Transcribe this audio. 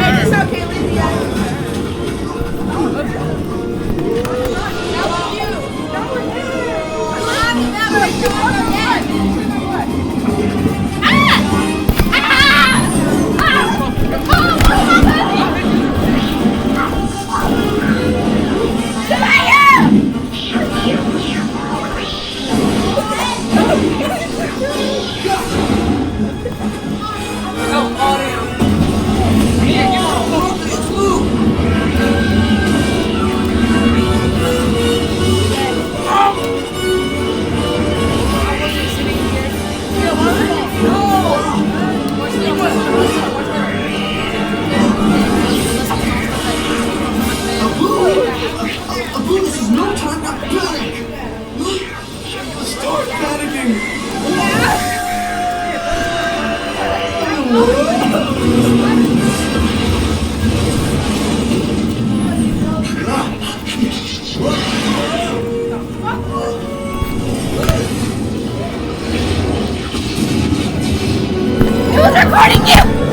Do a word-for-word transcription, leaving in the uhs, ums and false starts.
It's okay, Lydia. Abu, this is no time to panic. Start panicking. He was recording you!